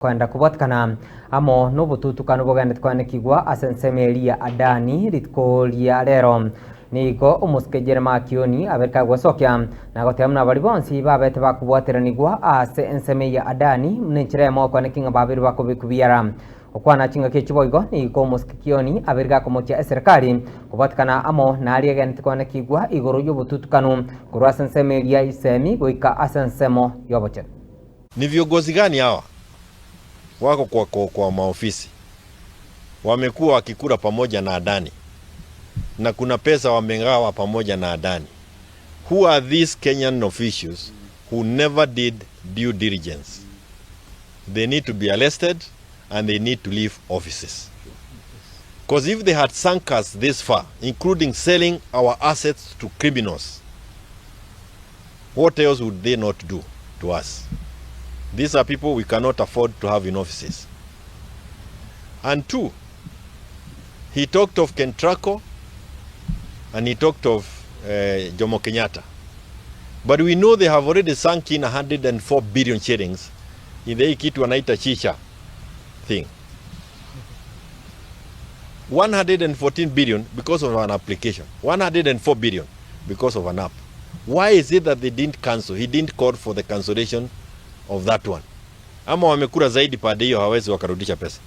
Koenda kobwatikana amo nobotutukanu bogenderete koanekigwa ase ensemo eria ya Adani rituko ria rero. Nigo omosike Jeremiah Kioni abereke agosokia na goteba buna baria bonsi babete bakobwateranigwa ase ensemo eye ya Adani buna enchera eyemo okoaneki ng'a babeire bakobekwa biara. Gokwana chingaki echi boigo nigo omosike Kioni abeire gakomochia eserekari kobwatikana amo naria egenderete koanekigwa igoro y'obotutukanu korwa ase ensemo eria y'isemi goika ase ensemo y'obochenu. Ni viongozi gani hawa wako kwa, kwa, kwa maofisi wamekuwa wakikula pamoja na Adani na kuna pesa wamegawa pamoja na Adani? Who are these Kenyan officials who never did due diligence? They need to be arrested and they need to leave offices. Because if they had sunk us this far, including selling our assets to criminals, what else would they not do to us? These are people we cannot afford to have in offices. And two, he talked of Kentraco and he talked of Jomo Kenyatta. But we know they have already sunk in 104 billion shillings in the kitu wanaita shisha thing. 114 billion because of an application. 104 billion because of an app. Why is it that they didn't cancel? He didn't call for the cancellation of that one. Ama wamekula zaidi pande hiyo hawezi wakarudisha pesa.